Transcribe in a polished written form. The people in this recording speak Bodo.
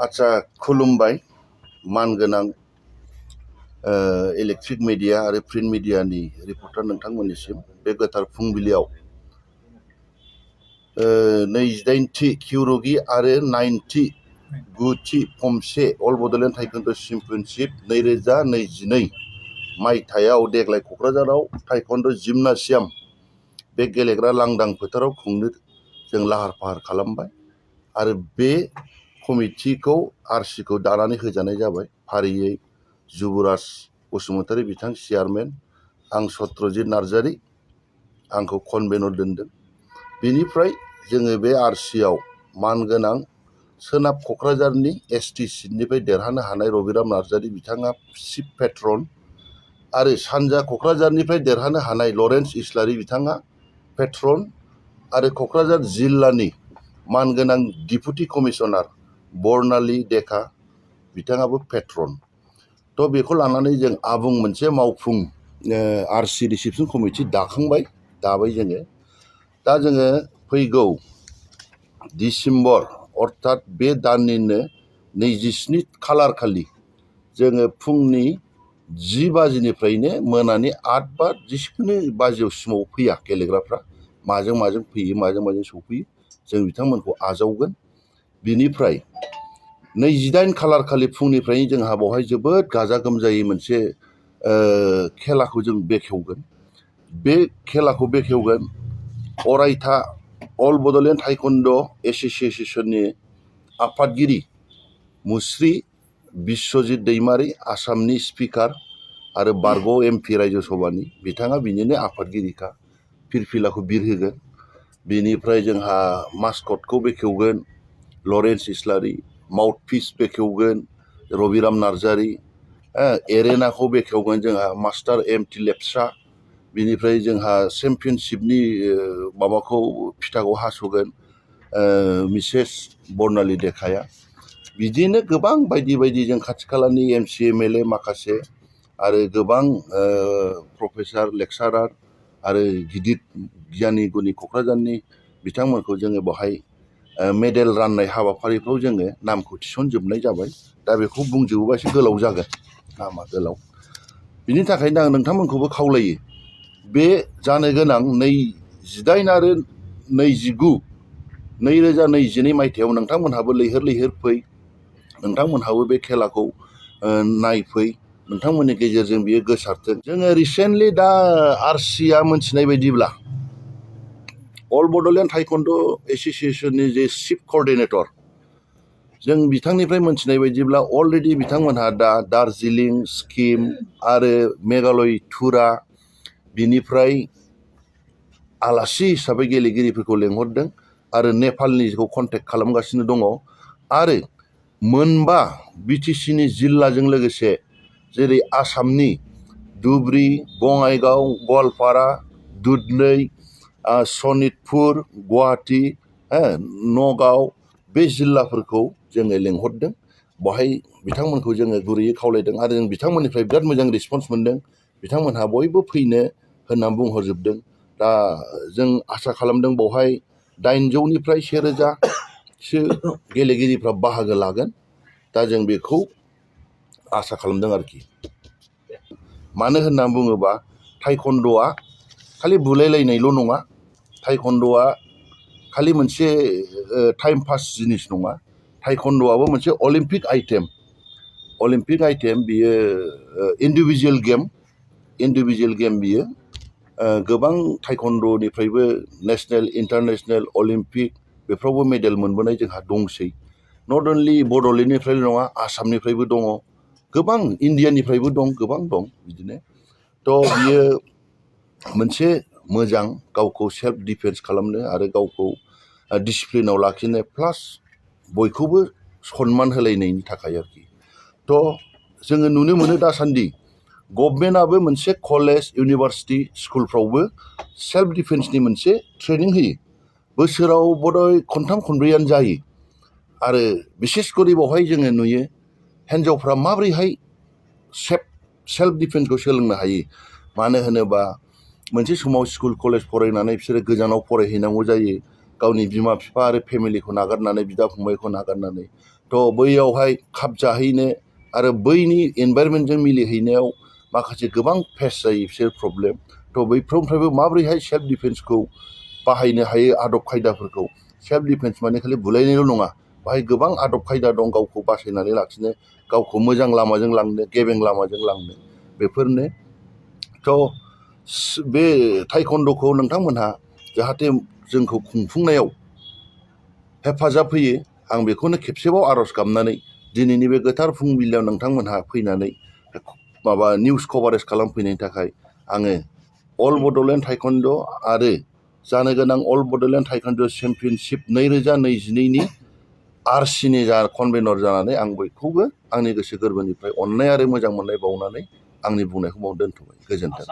आच्छा खुलुमबाय मानगोनां इलेक्ट्रिक मिडिया आरो प्रिन्ट मिडियानि रिपर्टार नोंथांमोननिसिम बे गोथार फुंबिलियाव 28थि किउरगि आरो 9थि फमसे अल बड'लेण्ड टाइकोन्ड' चेम्पियनशिप 2022 मायथाइयाव देग्लाय क'क्राझाराव टाइकोन्ड' जिमनासियाम बे गेलेग्रा लांदां फोथाराव खुंनो जों लाहार फाहार खालामबाय आरो बे कमिटिखौ आरसिखौ दानानै होजानाय जाबाय फारियै जुबराज बसुमतारी बिथां चेयारमेन आं सत्रजित नार्जारी आंखौ कनभेनर दोनदों बेनिफ्राय जोङो बे आरसियाव मानगोनां सोनाब क'क्राझारनि एसटि सिटनिफ्राय देरहानो हानाय रबिराम नार्जारी बिथाङा चिफ पेट्रन आरो सानजा क'क्राझारनिफ्राय देरहानो हानाय लरेन्स इस्लारि बिथाङा पेट्रन आरो क'क्राझार जिल्लानि मानगोनां डिपुटि कमिशनार बर्नाली डेका बिथाङाबो पेट्रन थ' बेखौ लानानै जों आबुं मोनसे मावफुं आरसि रिसेपसन कमिटि दाबाय जोङो दा जोङो फैगौ डिसेम्बर अर्थात बे दाननिनो 27 खालार खालि जोङो फुंनि 10 बाजिनिफ्रायनो मोनानि 8 बा जिखुनु बाजियाव सिमाव फैया गेलेग्राफ्रा माजों फैयो माजों सौफैयो जों बिथांमोनखौ आजावगोन बिनिफ्राय 28 खालार खालि फुंनिफ्रायनो जोंहा बेवहाय जोबोद गाजा गोमजायै मोनसे खेलाखौ जों बेखेवगोन बे खेलाखौ बेखेवगोन अरायथा अल बड'लेण्ड टाइकोन्ड' एस'सिएशननि आफादगिरि मुस्रि बिश्वजित दैमारी आसामनि स्पिकार आरो बारग' एमपि रायजो सभानि बिथाङा बिनिनो आफादगिरिखा फिरफिलाखौ बिरहोगोन बेनिफ्राय जोंहा मास्कटखौ बेखेवगोन लरेन्स इस्लारि माउथपिस बेखेवगोन रबिराम नार्जारी एरेनाखौ बेखेवगोन जोंहा मास्टार एमटि लेप्सा बिनिफ्राय जोंहा चेम्पियनशिपनि माबाखौ फिथाखौ हास'गोन मिसेस बर्नाली डेकाया बिदिनो गोबां बायदि जों खाथि खालानि एमसि एमएलए माखासे आरो गोबां प्रफेसार लेक्सारार आरो गिदिर गियानि गुनि क'क्राझारनि बिथांमोनखौ जोङो बेवहाय मेडेल राननाय हाबाफारिफ्राव जोङो नामखौ थिसनजोबनाय जाबाय दा बेखौ बुंजोबोबा एसे गोलाव जागोन नामा गोलाव बिनि थाखायनो आं नोंथांमोनखौबो खावलायो बे जानो गोनां 28 आरो 29 2022 मायथाइयाव नोंथांमोनहाबो लैहोर फै नोंथांमोनहाबो बे खेलाखौ नायफै नोंथांमोननि गेजेरजों बियो गोसारथों जोङो रिसेन्टलि दा आरसिया मोनथिनाय बायदिब्ला अल बड'लेण्ड टाइकोन्ड' एस'सिएशननि जे चिफ क'अर्डिनेटर जों बिथांनिफ्राय मोनथिनाय बायदिब्ला अलरेडि बिथांमोनहा दा दार्जिलिं सिक्किम आरो मेघालय टुरा बिनिफ्राय आलासि हिसाबै गेलेगिरिफोरखौ लेंहरदों आरो नेपालनिखौ कन्टेक्ट खालामगासिनो दङ आरो मोनबा बिटिसिनि जिल्लाजों लोगोसे जेरै आसामनि धुबरी बङाइगाव गवालपारा दुधनै सनितपुर गुवाहाटी नगाव बे जिल्लाफोरखौ जोङो लेंहरदों बेवहाय बिथांमोनखौ जोङो गुरैयै खावलायदों आरो जों बिथांमोननिफ्राय बिराद मोजां रेसपन्स मोनदों बिथांमोनहा बयबो फैनो होननानै बुंहरजोबदों दा जों आसा खालामदों बेवहाय 800निफ्राय 1000सो गेलेगिरिफ्रा बाहागो लागोन दा जों बेखौ आसा खालामदों आरोखि मानो होनना बुङोबा टाइकोन्ड'आ खालि बुलायलायनायल' नङा टाइकोन्ड'आ खालि मोनसे टाइम पास जिनिस नङा टाइकोन्ड'आबो मोनसे अलिम्पिक आइटेम बियो इन्डिभिजुवेल गेम बियो गोबां टाइकोन्ड'निफ्रायबो नेशनेल इन्टारनेशनेल अलिम्पिक बेफ्रावबो मेडेल मोनबोनाय जोंहा दंसै नट अनलि बड'लेण्डनिफ्रायल' नङा आसामनिफ्रायबो दङ गोबां इण्डियानिफ्रायबो दं गोबां दं बिदिनो थ' बियो मोनसे मोजां गावखौ सेल्फ डिफेन्स खालामनो आरो गावखौ डिसिप्लिनाव लाखिनो प्लास बयखौबो सनमान होलायनायनि थाखाय आरोखि थ' जोङो नुनो मोनो दासान्दि गभर्नमेन्टआबो मोनसे कलेज इउनिभार्सिटि स्कुलफ्रावबो सेल्फ डिफेन्सनि मोनसे ट्रेनिं होयो बोसोराव बधय खनथाम खनब्रैयानो जायो आरो बिसेस करि बेवहाय जोङो नुयो हिन्जावफ्रा माबोरैहाय सेल्फ डिफेन्सखौ सोलोंनो हायो मानो होनोबा मोनसे समाव स्कुल कलेज फरायनानै बिसोरो गोजानाव फरायहैनांगौ जायो गावनि बिमा बिफा आरो फेमिलिखौ नागारनानै बिदा फंबायखौ नागारनानै थ' बैयावहाय खाब जाहैनो आरो बैनि एनभाइरनमेन्टजों मिलिहैनायाव माखासे गोबां फेस जायो बिसोर प्रब्लेम। थ' बैफोरनिफ्रायबो माबोरैहाय सेल्फ डिफेन्सखौ बाहायनो हायो आदब खायदाफोरखौ। सेल्फ डिफेन्स माने खालि बुलायनायल' नङा, बाहाय गोबां आदब खायदा दं गावखौ बासायनानै लाखिनो, गावखौ मोजां लामाजों लांनो, गेबें लामाजों लांनो, बेफोरनो। थ' बे टाइकन्ड'खौ नोंथांमोनहा जाहाथे जोंखौ खुंफुंनायाव हेफाजाब होयो, आं बेखौनो खेबसेबाव आर'ज गाबनानै दिनैनि बे गोथार फुंबिलियाव नोंथांमोनहा फैनानै माबा निउस कभारेज खालामफैनायनि थाखाय आङो अल बड'लेण्ड टाइकन्ड' आरो जानो गोनां अल बड'लेण्ड टाइकन्ड' चेम्पियनशिप 2022नि आरसिनि जा कनभेनर जानानै आं बयखौबो आंनि गोसो गोरबोनिफ्राय अननाय आरो मोजां मोननाय बावनानै आंनि बुंनायखौ बाव दोनथ'बाय। गोजोन्थों।